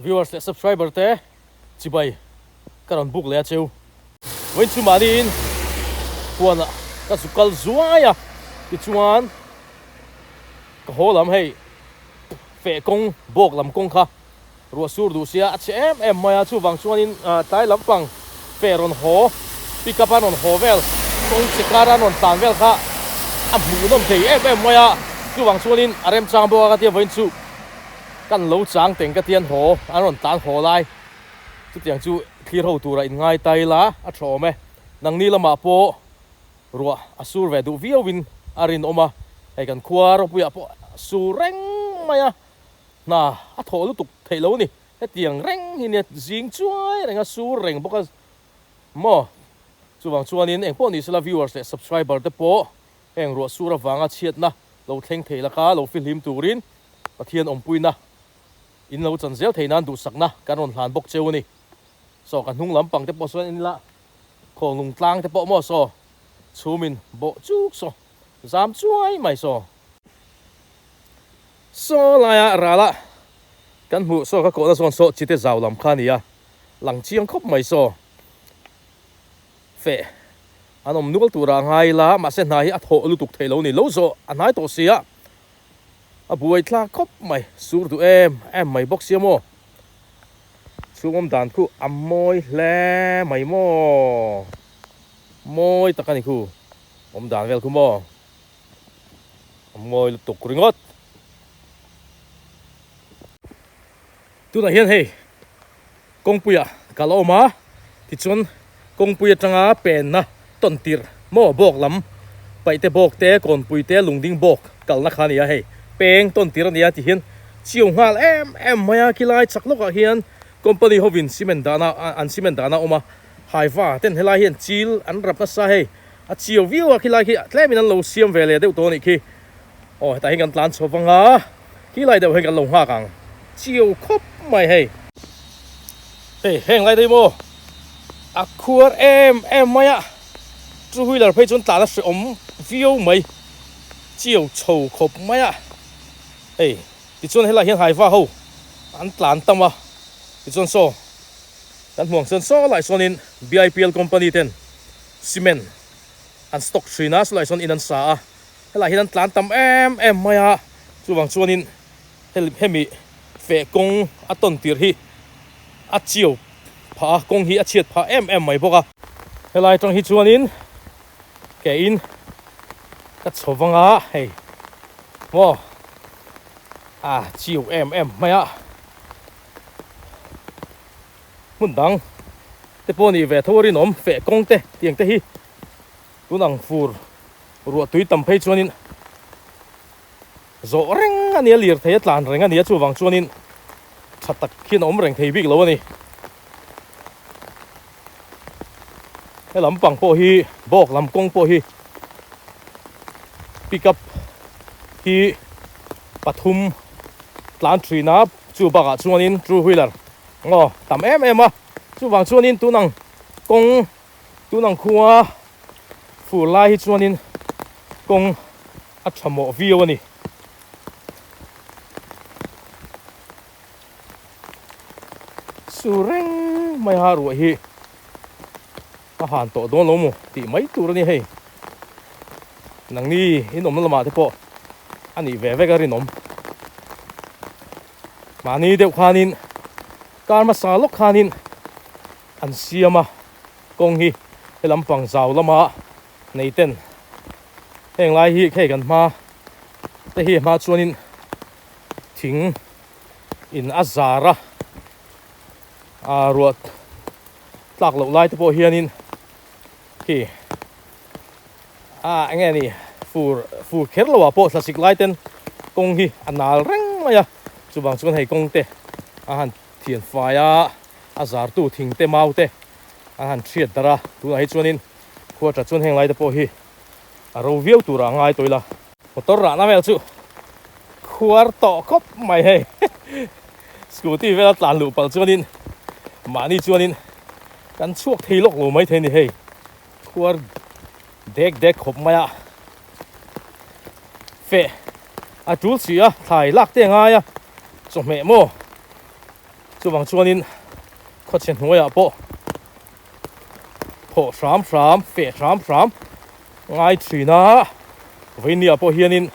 Viewers leh subscriber te chibai ka rawn book leh a cheu. Vawiin chu mahniin huanah ka zu kal zuai a, tichuan ka haw lam hei feh kawng bawk lam kawng kha ruah sur duh sia a chhe em em mai a, chuvang chuanin tlai lampang feh rawn haw pick up a rawn haw vel kawng che kar a rawn tlan vel kha a hmuhnawm thei em em mai a, chuvang chuanin a remchang bawk a ka tia vawiin chu. Kan lo chang teng ka tian haw, an rawn tlan haw lai. Chutiang chu thlir ho tura in ngai ta ila a tha awm e. Nangni lamah pawh ruah a sur ve duh viauin a rinawm a, hei kan khua ropuiah pawh a sur reng mai a, hna a thawh lutuk theih lo a ni. Hetiang reng hi nia zing chuai reng a sur reng bawk a maw? Chuvang chuanin engpawh ni sela viewers leh subscriber te pawh heng ruah sur avanga chhiatna lo thleng thei laka lo fihlim turin Pathian awmpuina in lo chan zel thei nan duhsakna kan rawn hlan bawk cheu a ni. Saw ka hnung lampang te pawh sawn en ila khawnglung tlang te pawh maw saw chhumin bawh chuk saw zam chuai mai saw. Saw laia rala kan hmuh saw ka kawhna zawn saw chite zau lam kha a ni a, lang chiang khawp mai saw feh an awm nual tura ngai ila mahse hna hi a thawh lutuk theih lo a ni lo zawh a hnai tawh sia. A buai thlak khawp mai, sur duh em em mai bawk sia maw. Chhung awm dan khu a mawi hle mai maw. Mawi tak a ni khu, awm dan vel khu maw. A mawi lutuk ringawt. Tunah hian hei kawngpuiah kal a awm a, tichuan kawngpui atanga penna tawn tirh maw bawk lam paihte bawk te kawnpui te lungding bawk kalna kha a ni a hei peng tawn tirh a ni a ti hian chiu nghal em em mai a khilai chak lawkah hian company hovin cement dahna an cement dahna a awm a haiva ten helai hian chil an rap nasa hei a chiu viau a khilai khi tlemin an lo siam ve leh deuh tawh a nih khi. Aw hetah hian kan tlan chho vang a, khi lai deuh hian kan lo nghak ang chiu khawp mai hei. Hei heng lai te hi maw a khuar em em mai a, two wheeler phei chuan tlan a hrehawm viau mai, chiu chho khawp mai a. Hei tichuan helaiah hian haiva ho an tlan tam a, tichuan saw kan hmuh ang chuan saw lai sawnin BIPL company ten cement an stock thin a, saw lai sawn in an sa a. Helaiah hian an tlan tam em em mai a, chuvang chuanin hemi feh kawng a tawn tir hi a chiau phah a, kawng hi a chhiat phah em em mai bawk a. Helai atang hi chuanin ke in ka chho vang a, hei maw a chiau em em mai a, hmun dang te pawh nih ve tho a rinawm feh kawng te tiang te hi tun ang fur. Ruah tui tam phei chuanin zawh reng a nia, lirthei a tlan reng a nia, chuvang chuanin tha tak hian a awm reng thei bik lo a ni. He lampang pawh hi bawk lam kawng pawh hi pick up hi pathum tlan thin a, chu bakah chuanin two wheeler aw tam em em a, chuvang chuanin tun ang kawng tun ang khua. Fur lai hi chuanin kawng a tha mawh viau a ni. Su reng mai a ruah hi a han tawh dawn lo maw tih mai tur a ni hei. Nangni in awmna lamah te pawh a nih ve vek a rinawm. Mahni deuh khanin kar hmasa lawk khanin an siam a. Kawng hi he lampang zau lama nei ten heng lai hi hei kan hma te hi hma chuanin thing in a zar a, ah ruah tlak loh lai te pawh hianin khi ah eng nge ni fur fur kher lo ah pawh thlasik lai ten kawng hi a nal reng mai a, chuvang chuan hei kawng te a han thian fai a. A zartu thing te mau te an han hriat darh a, tunah hi chuanin khua tha chuan heng lai te pawh hi a ro viau turah a ngai tawh ila. Motor rahna vel chu khuar tawh khawp mai hei scooty vela tlan luh palh chuanin mahni chuanin kan chhuak thei lawk lo mai thei a ni hei khuar dek dek khawp mai a feh a tul si a thlai lak te a ngai a chawhmeh maw. Chuvang chuanin khawchhe hnuaiah pawh thawh hram hram, feh hram hram ngai thin a, vawinia pawh hianin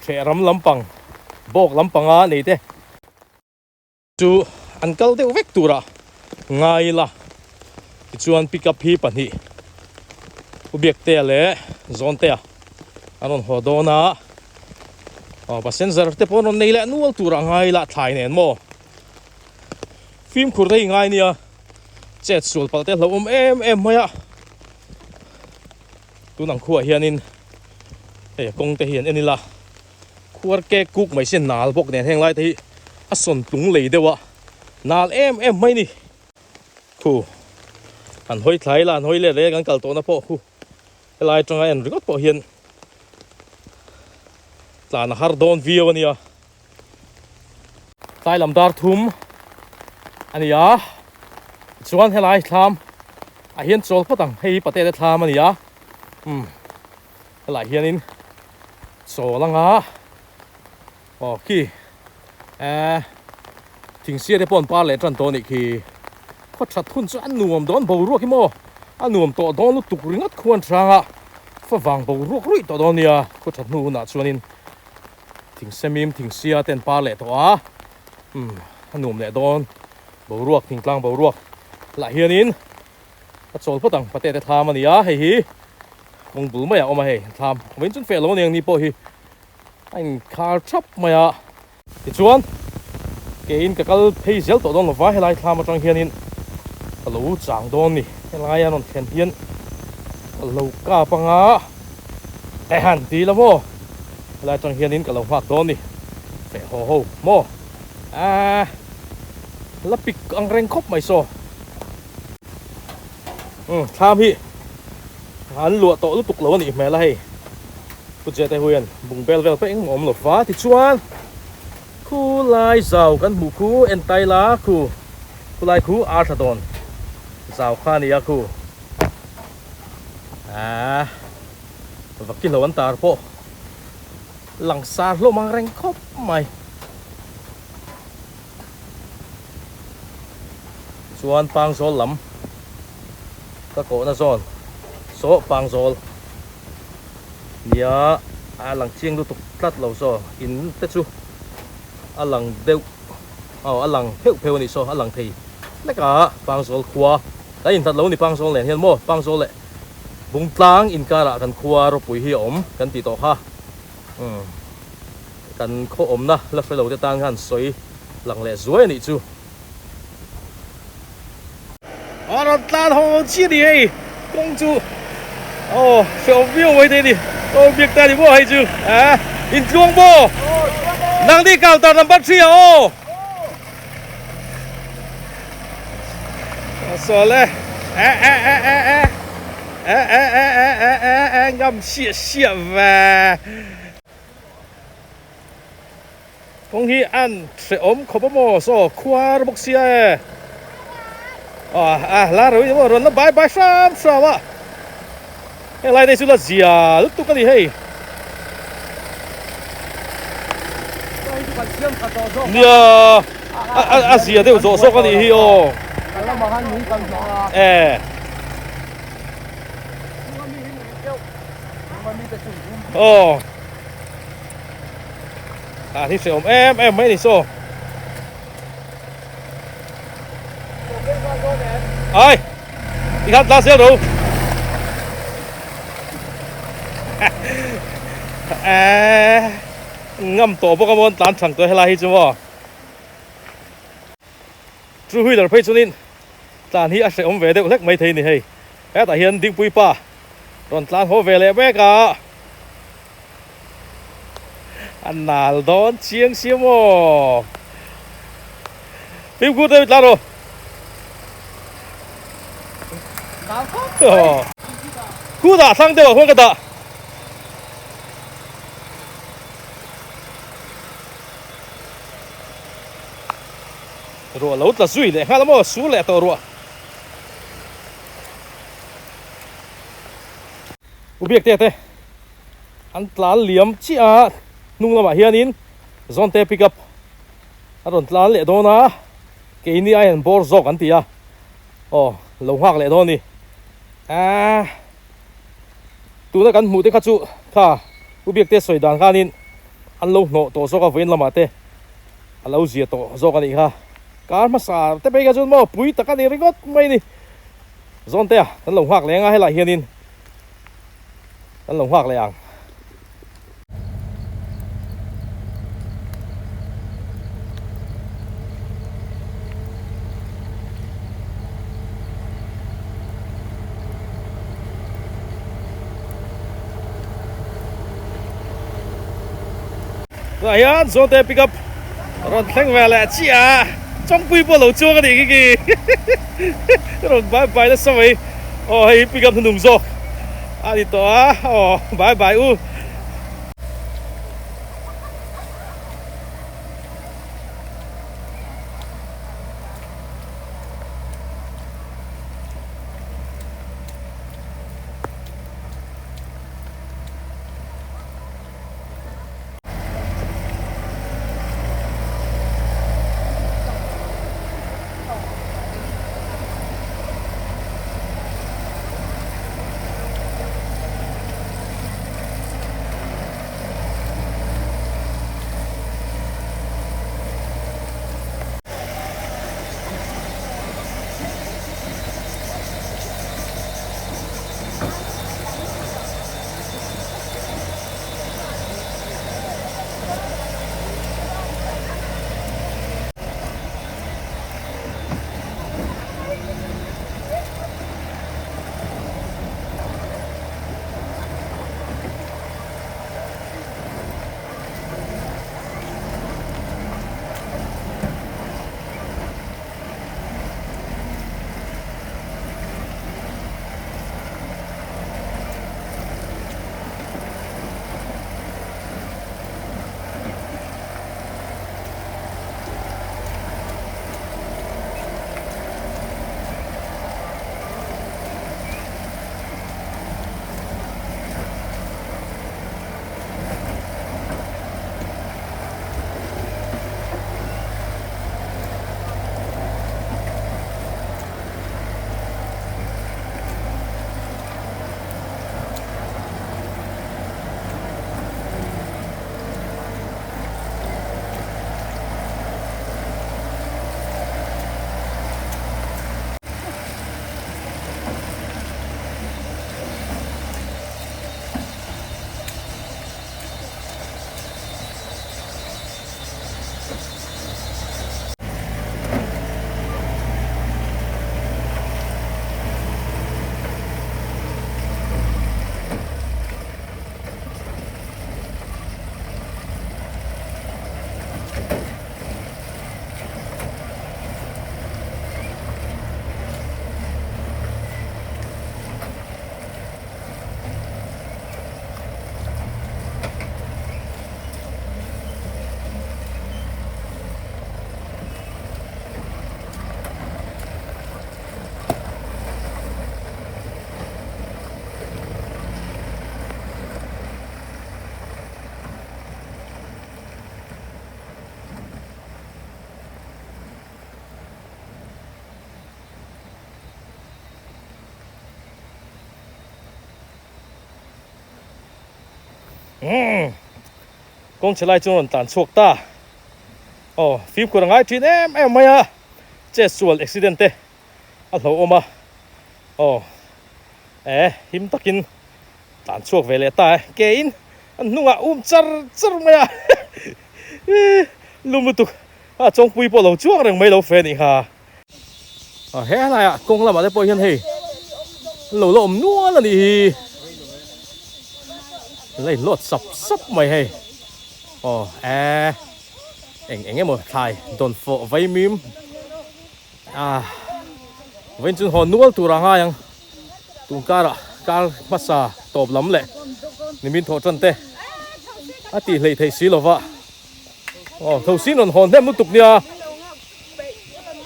ṭheh ram lampang, bawk lampanga nei te chu an kal deuh vek turah ngai ila. Tichuan pickup hi pahnih Pu Biaktea leh Zawntea an rawn haw dawn a, aw passenger te pawh an rawn nei leh nual turah ngai ila thlai nen maw. Fimkhur te hi ngai nia, chet sual palh te hlauhawm em em mai a. Tun ang khuaah hianin hei a kawng te hi an en ila khuar kek kuk mai se nal bawk nen heng lai te hi a sawn tlung lei deuh a nal em em mai ni. Khu an hawi thlai ila an hawi let leh kan kal tawhna pawh khu helai atanga en ringawt pawh hian tlan a har dawn viau a nia. Tlai lam dar thum a ni a chuan helai thlam ah hian chawl phawt ang hei hi pate te thlam a ni a umm helaiah hianin chawl anga aw khi ehh thingsia te pawh an par leh tan tawh a nih khi khaw that hun chu a nuam dawn boruak hi maw a nuam tawh dawn lutuk ringawt khuan hrang a favang boruak ruih tawh dawn nia khaw that hnu hunah chuanin. Thing semim thing sia te an par leh tawh a umm a nuam leh dawn boruak thingtlang boruak lah hianin a chawl phawt ang pate te thlam a ni a hei hi kawng bul maiah a awm a hei thlam vawiin chuan feh lo a ni ang ni pawh hi a inkhar thap mai a tichuan keiin ka kal phei zel tawh dawn lova helai thlam atang hianin ka lo chang dawn a ni helai a rawn thlen hian ka lo kap anga ehan ti la maw. Helai atang hianin ka lo nghak dawn ni. Feh haw ho maw? Aaa la pik ang reng khawp mai saw. Umm thlam hi an luah tawh lutuk lo a nih hmel a hei. Pu Jete hu hian bung bel vel pawh engmah awm lo va tichuan khulai zau kan hmuh khu entai la khu khulai khu ar thla dawn zau kha a ni a khu. Aaa. Vakilo an tar pawh langsar hlawm ang reng khawp mai. Chuan Pangzawl lam ka kawhna zawn saw Pangzawl nia a lang chiang lutuk tlat lo saw in te chu a lang deuh aw a lang pheuh pheuh a nih saw a lang thei hlek a Pangzawl khua kan inhlat lo a ni Pangzawl nen hian maw Pangzawl leh Bungtlang inkarah kan khua ropui hi a awm kan tih tawh kha. Umm kan khaw awmna la hre lo te tan khan sawi lang leh zuai a nih chu. A rawn tlan haw chiah a ni hei kawng chu aw hrehawm viau mai thei a ni. Aw biak ta a ni maw hei chu a intluang maw? Nangni counter number thri ah aw. Sawl e e e e e e e e e e e e e ngam siah siah ve kawng hi an hrehawm khawp a maw saw khuar bawk sia e a la reuh emaw rawn la bai bai hram hram a Helai te chu la zia lutuk a ni hei. Nia a zia deuh zawh zawk a nih hi aw. E. Aw. A hi hreawm em em mai a ni saw. Ai. Ti khan tla zel ro. Eh, ngam tawh bawk a maw an tlan thang tawh helai hi chu maw. Two wheeler phei chuanin tlan hi a hrehawm ve deuh hlek mai thei ni hei. Hetah hian Dingpui pa rawn tlan haw ve leh mek a. A nal dawn chiang sia maw. Fimkhur deuh i tlan rawh. Khu dah thlang deuh ah khuan ka dah. Ruah lo tla zui leh nghal a maw sur leh tawh ruah. U Biakte te an tlan liam chiah a hnung lamah hianin Zawnte pickup. A rawn tlan leh dawn a, keini ai han bawr zawk an ti a, aw lo nghak leh dawn a ni. Aaa tuna kan hmuh te kha chu kha U Biakte sawi dan khanin an lo hnawh tawh zawk a vawiin lamah te a lo zia tawh zawk a nih kha. Kar hmasa te phei kha chuan maw pui tak a ni ringawt mai a ni. Zawntea kan lo nghak leh ang a helaiah hianin kan lo nghak leh ang. Tunah hian Zawngte pick up rawn thleng ve leh chiah a, Chawngpui pawh lo chuang a nih khi khi rawn bye bye nasa mai aw hei hi pick up hnunung zawk a ni tawh a aw bye bye u. Umm kawng chhe lai chu rawn tlan chhuak ta aw fimkhur a ngai thin em em mai a chetsual accident te a hlauhawm a aw eh him takin tlan chhuak ve leh ta e ke in an hnungah um char char mai a lum lutuk a chawngpui pawh lo chuang reng mai lo fe anih kha a he hlaiah kawng lamah te pawh hian hei an lo la awm nual anih hi an la inlawt sap sap mai hei aw eh eng eng emaw thlai dawnfawh vaimim Ah, vawiin chu hawn nual tur a ngai ang. Tun karah kar hmasa tawp lam leh nimin thawh tan te a tih hleih theih si lova. Aw, tho sin rawn hawn hnem lutuk nia.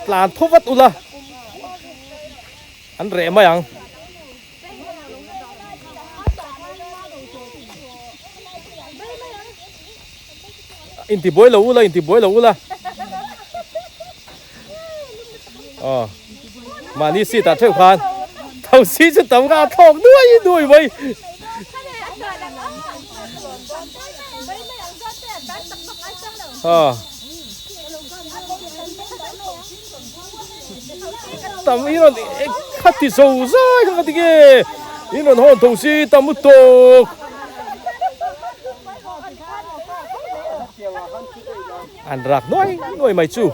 Tlan tho vat ula. An reh mai ang. Intibuai lo ula, intibuai lo ula. Mahni seat ah theuh khan thosi chu tam kha a thlawk nuai nuai mai. Tam i rawn kha ti zo zai kha ka ti nge in rawn hawn thosi tam tawk. An rak nuai nuai mai chu.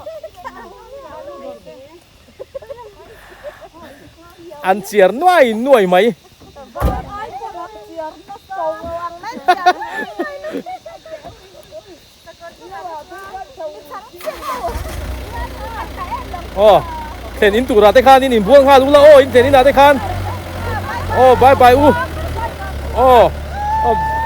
An chiar nuai nuai mai. Aw thlen in turah te khan in inbual nghal ula aw in thlen inah te khan aw bye bye u aw aw.